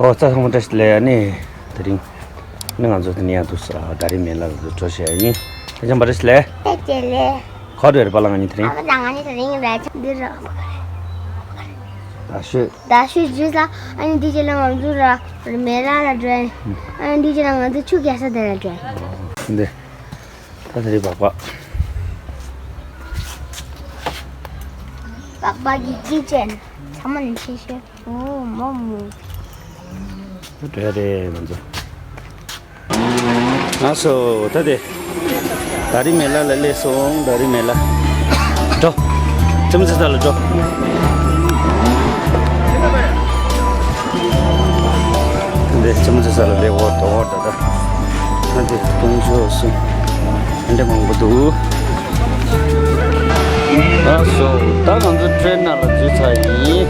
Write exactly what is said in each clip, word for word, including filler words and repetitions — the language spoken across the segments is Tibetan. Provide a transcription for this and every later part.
ཨོ་ཙ་ཚང་མ་བཀྲ་ཤིས་བདེ་ལེགས། ཨ་ནི་དེ་རིང་ནི་ང་ཚོ་དེ་ནས་ཡང་དུ་ས་ད་རིང་མེ་ལ་ལ་འགྲོ་བྱས་ཡིན། ཨ་ཅག་བཀྲ་ཤིས་བདེ་ལེགས། བཀྲ་ཤིས་བདེ་ལེགས། ག་པར་འགྲོ་ཡ་རེད་པ་ལགས། ང་གཉིས་དེ་རིང་ཨ་ཕ་དང་ང་གཉིས་དེ་རིང་ར་ཆ་འདི་ར། རྡ་ཤོད། རྡ་ཤོད་རྗེས་ལ་ཨ་ནི་འདི་རྗེས་ལ་ང་ཚོ་ར་མེ་ལ་ལ་འགྲོ་ཡ། ཨ་ནི་འདི་རྗེས་ལ་ང་ཚོ་ཆུ་རྐྱལ་ས་དེ་ལ་འགྲོ་ཡ། འདི། ད་དེ་རིང་སྦག་སྦག་སྦག་སྦག་གི་ཀི་ཅན་ཚང་མ་ནས་ཕྱི་ཤོད། ཨོ་མོ་མོ། འགྲོ་ཡ་རེད་ང་ཚོ། ཨ་སོ་ད་དེ། ད་རིང་མེ་ལ་ལ་སླེབས་སོང་། ད་རིང་མེ་ལ། འགྲོ། ཅི་མ་ཚེ་ས་ལ་འགྲོ། འདི་ཅི་མ་ཚེ་ས་ལ་སླེབས། འོ་ད་འོ་ད་ད། ད་དེ་གཏོང་ཆོག་སོང་། འདི་མང་པོ་འདུག་ཨ་སོ། ད་ང་ཚོ་ཊེན་ནང་ལ་འཛུལ་ཚར་ཡིན།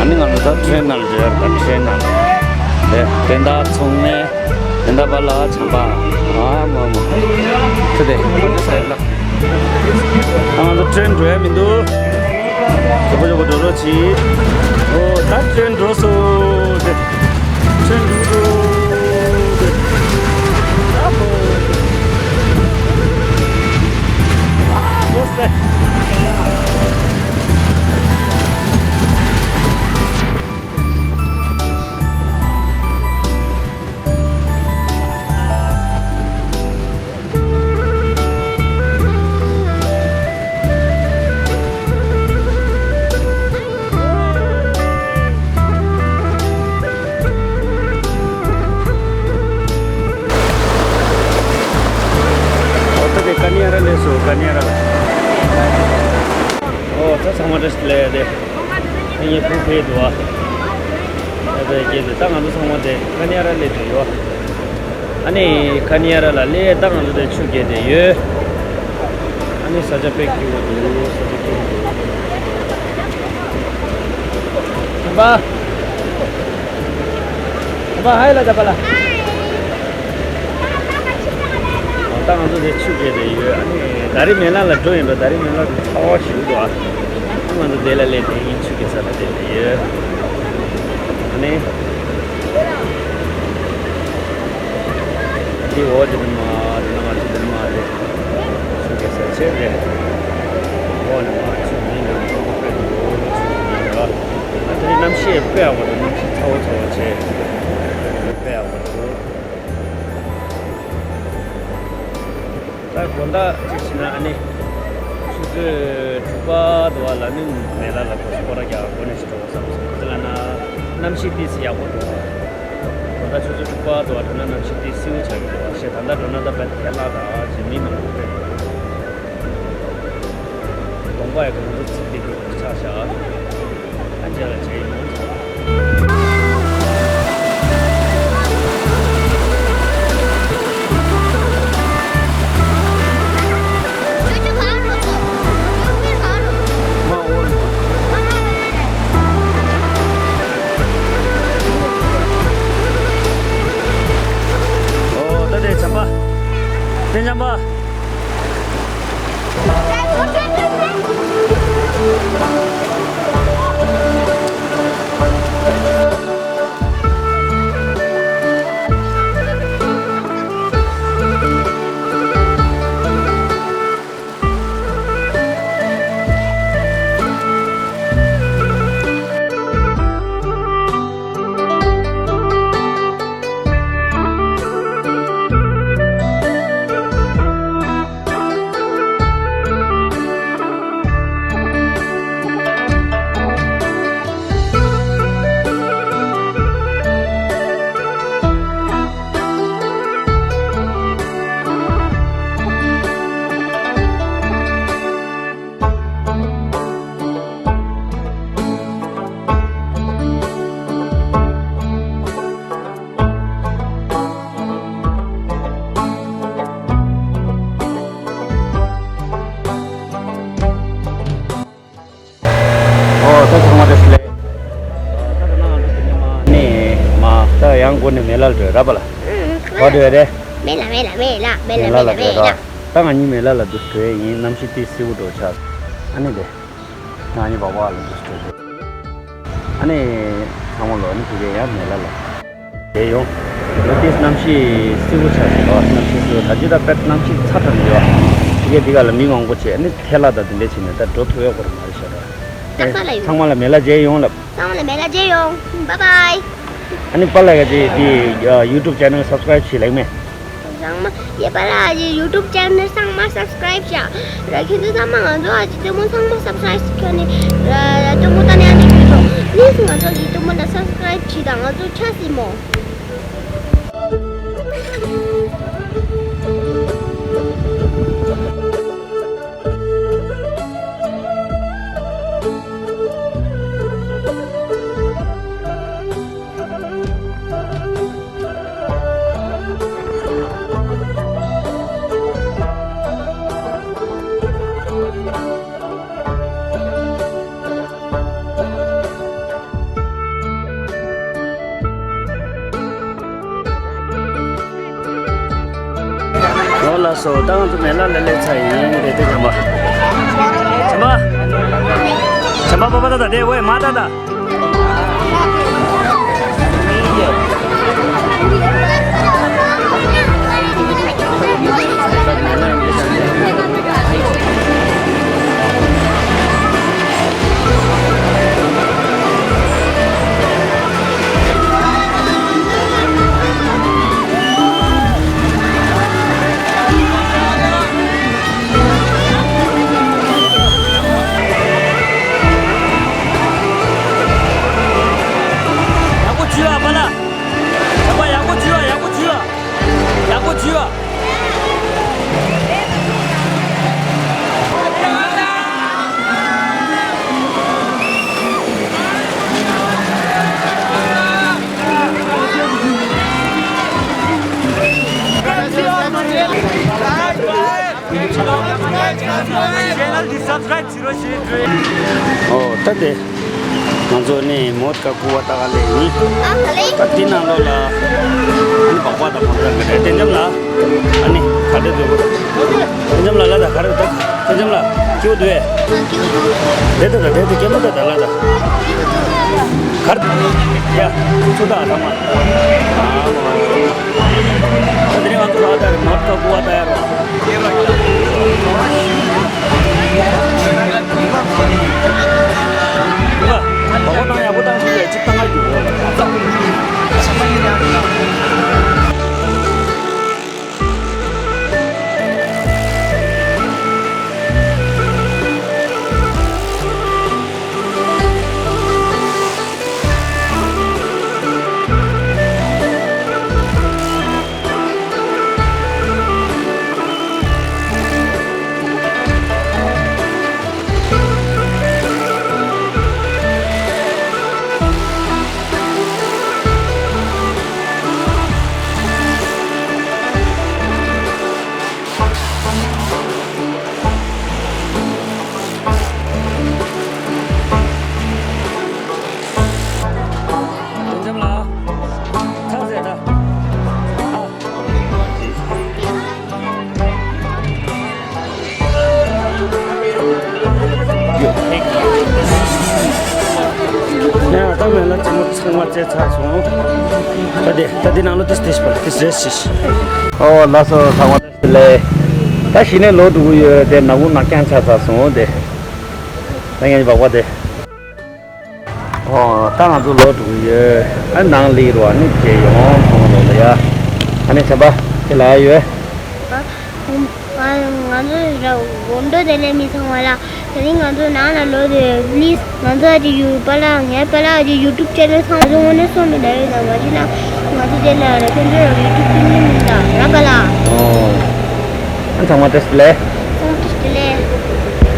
ཨ་ནི་ང་ཚོ་ད་ཊེན་ནང་ལ་འགྲོ་ཡ། ད་ཊེན་ནང་ལ། དེ་དེ་འདྲ་ཚང་མས་དེ་འདྲ་པ་ལ་བྱམས་པ། ཨ་མ་མ། ཁྱོད་དེ་ཁོ་ཚོ་ས་ཡ་ལ། ཨ་ང་ཚོ་ཊེན་འགྲོ་ཡ་མི་འདུག་ཇོ་བོ་ཇོ་བོ་འགྲོ་རོགས་གྱིས། ཨོ་ད་ཊེན་འགྲོ་སོང་། དེ་ཊེན་འགྲོ་སོང་། དེ་ཨ་ཧོ། ཨ་ཧོ་སེ། ཨོ་ད་དེ་ཀ་ནི་ཡ་ར་ལས་སོ། ཀ་ནི་ཡ་ར་ལ། ཨོ་ད་ཚང་མ་བཀྲ་ཤིས་བདེ་ལེགས་དེ། ངའི་བུ་ཕེབས་འདུག་ཨ། ཨ་ཕའི་སྐད་དེ། ད་ང་ཚོ་ཚང་མ་དེ་ཀ་ནི་ཡ་ར་སླེབས་བསྡད་ཡོད། ཨ་ནི་ཀ་ནི་ཡ་ར་ལ་སླེབས། ད་ང་ཚོ་དེ་ཆུ་རྐྱལ་བསྡད་ཡོད། ཨ་ནི་ས་ཆ་དཔེ་སྐྱིད་པོ་འདུག་ས་ཆ་སྐྱིད་པོ་འདུག་ཨ་ཕ། ཨ་ཕ་ཧའི་ལབ་ད་པ་ལ། ད་ང་ཚོ་དེ་ཆུ་རྐྱལ་བསྡད་ཡོད། ཨ་ནི་ད་རིང་མེ་ལ་ལ་འགྲོ་ཡིན་པ། ད་རིང་མེ་ལ་ལ་ཚ་བ་ཞེ་པོ་འདུག་ཨ། ང་ཚོ་དེ་ལ་སླེབས་བསྡད་ཡིན། ཆུ་རྐྱལ་ས་ལ་སླེབས་བསྡད་ཡོད། ཨ་ནི། འདི་འོ་དེ་ནི་མ་རེད། ནང་ང་ཚོ་དེ་ནི་མ་རེད། ཆུ་རྐྱལ་ས་ཆེ་རེད། འོ་ནི་མ་ཆུ་མིན་ནམ་ཁོ་ཁོ་དཔེ་འདུག་ཆུ་མིན་ལ། ཨ་དེ་རིང་གནམ་གཤིས་དཔེ་ཡག་པོ་འདུག་གནམ་གཤིས་ཚ་བོ་ཚ་བོ་བྱས། དཔེ་ཡག་པོ་འདུག་ད་དགོང་དག་ཅིག་བྱས་ན་ཨ་ནི། ཆུ་ཚོད་དྲུག་པ་དུ་བ་ལ་ནི་མེ་ལ་ལ་ཁོ་སྐོར་ར་རྒྱག་དགོས་ནི་ཞིག་འགྲོ་བསམ་སོང་། ག་ཚོད་ལབ་ན། གནམ་གཤིས་ཏོག་ཙམ་ཡག་པོ་འདུག་དགོང་དག་ཆུ་ཚོད་དྲུག་པ་དུ་བ་འགྲོ་ན་གནམ་གཤིས་ཏོག་ཙམ་བསིལ་པོ་ཆགས་ཀྱི་འདུག་ཞེས། ད་ལྟ་འགྲོ་ན་ད་དཔེ་ཐལ་ལ་དང་ཅིག་མི་མང་པོ་དཔེ་འདུག་གདོང་པ་ཡི་གང་འདུག་ཚིག་དེ་གི་ཆགས་བཞག་ཨ་ཅེ་ལ་ཅེ་ཡོང་ཚར། ཨོ་ད་དེ་བྱམས་པ། དེ་བྱམས་པ། ཨོ་ད་ཚང་མ་བཀྲ་ཤིས་བདེ་ལེགས། ད་ད་ནང་ང་ཚོ་དེ་ནས་མ་ནས་མ་ད་ཡང་སྒོ་ནས་མེ་ལ་འགྲོ་ར་པ་ལ། ག་འགྲོ་ཡ་རེད། མེ་ལ་མེ་ལ་མེ་ལ་མེ་ལ་མེ་ལ་མེ་ལ། ད་ང་གཉིས་མེ་ལ་ལ་འདུག་འགྲོ་ཡ་ཡིན། གནམ་གཤིས་ཏོག་ཙམ་བསིལ་པོ་འདྲ་ཆགས། ཨ་ནི་དེ། ང་གཉིས་སྦག་སྦག་ལ་འདུག་འགྲོ་ཡ། ཨ་ནི། ཚང་མ་ལོ་ནི་དེ་གའི་ཡང་མེ་ལ་ལ། དེ་ཡོང་། ལོ་དེས་གནམ་གཤིས་བསིལ་པོ་ཆགས་ཟིན་པ། གནམ་གཤིས་བསིལ་པོ་ད་ཅི་ད་པད་གནམ་གཤིས་ཚ་དྲགས་ཡོད། དེ་གའི་དེ་ག་ལ་མི་མང་པོ་བྱས་ནི་ཐལ་ལ་ད་དེ་འདྲས་བྱས་ནས་ད་འགྲོ་ཐུབ་ཡོད་སྐོར་མ་རེད་ཤག་ད། ཚང་མ་ལ་མེ་ལ་མཇལ་ཡོང་ལབ། ཚང་མ་ལ་མེ་ལ་མཇལ་ཡོང་། བཱའི་བཱའི། ཨ་ནི་པཱ་ལགས་ཀྱིས་དེ་YouTube channel subscribe བྱེད་ལེགས་མེད། ཚང་མ་ཡེ་པཱ་ལགས་ཀྱི་YouTube channel ཚང་མ་subscribe བྱ། ར་ཁྱེད་ཚོ་ཚང་མ་ང་ཚོ་ཨ་ཅི་ལྟད་མོ་ཚང་མ་subscribe བྱ་ནི། ར་ལྟད་མོ་ལྟ་ནི་ཨ་ནི་ཡོད་དོ། please ང་ཚོ་གི་ལྟད་མོ་ལ་subscribe བྱེད་དང་། ང་ཚོ་ཆ་སྲིད་མོ། ཨོ་ལགས་སོ། ད་ང་ཚོ་མེ་ལ་ལ་སླེབས་ཚར་ཡིན། རེད་དེ་བྱམས་པ། བྱམས་པ། བྱམས་པ་པ་པ་ད་ད་དེ་ཝེ་མ་ད་ད། ཡག་པོ་བྱོས་ཨ་པ་ལགས། བྱམས་པ་ཡག་པོ་བྱོས་ཨ། ཡག་པོ་བྱོས་ཨ། ཡག་པོ་བྱོས་ཨ། channel འདི་subscribe བྱེད་རོགས་བྱེད། ཨོ་ད་དེ། ང་ཚོ་ནི་མོད་ཀ་ཀུ་བ་ཏ་ག་ལེ་ནི། ཨ་ཧ་ལེ། ད་དེ་ནང་ལོགས་ལ། ཨ་ནི་སྦག་སྦག་དང་མོ་ཊ་ག་རེ་དེ་འཇམ་ལ། ཨ་ནི་ག་རེ་འདུག་དེ་འཇམ་ལ་ལ་ད་ག་རེ་འདུག་དེ་འཇམ་ལ་སྐྱིད་པོ་འདུག་ཨེ། ཨ་སྐྱིད་པོ་འདུག་དེ་ད་ད་དེ་དེ་སྐྱེད་མོ་ད་ད་ལ་ད། ག་རེ། ཡ། ཚུར་ད་ཐ་མ། ཨ་མོ། ད་དེ་རིང་ང་ཚོ་ལ་ད་རེ་མོད་ཀ་ཀུ་བ་ཏ་ཡ་རོ། དེ་འཇམ་ལ། ཁ་ཟས་ད། ཨ། ཡ་ད་མེ་ལ་ལྟད་མོ་ཚང་མ་རྩེ་ཚར་སོང་། ད་དེ་ད་དེ་ནང་ལོ་ཏིས་ཏིས་པ་ཏིས་རེས་ཤིས། ཨོ་ལགས་སོ། ཚང་མ་ལ་ལས། ད་གཞི་ནས་ལོ་དྲུག་ཡོད་དེ་ནག་པོ་ནག་རྐྱང་ཆགས་ཚར་སོང་དེ། ད་ངས་སྦག་སྦག་དེ། ཨོ་ད་ང་ཚོ་ལོ་དྲུག་ཡོད། ཨ་ནང་ལི་རུ་ཨ་ནི་བྱས་ཡོང་ཚང་མ་ལོ་ལ་ཡ། ཨ་ནི་བྱམས་པ་དེ་ལ་ཡ་ཡོད། ང་ང་ང་ཚོ་ར་དགོང་དྲོ་དེ་ལས་མི་ཚང་མ་ལ། དེ་རིང་ང་ཚོ་ནང་ལ་ལོ་དེ་པི་ལིས་ང་ཚོ་ཨ་ཅེ་ཡུ་པ་ལགས་ངའི་པ་ལགས་ཨ་ཅེ་ཡུ་ཊུབ་ཅེ་ནལ་ཚང་མ་ཚོ་དངོས་གནས་སོང་དུ་ལ་ཡོད་ན་མ་གཞི་ལ་ང་ཚོ་དེ་ལ་ར་ཁྱོད་ཚོ་ཡུ་ཊུབ་ཀུན་ནི་མིན་ད་ར་པ་ལགས། ཨོ། ཨ་ཚང་མ་བཀྲ་ཤིས་བདེ་ལེགས།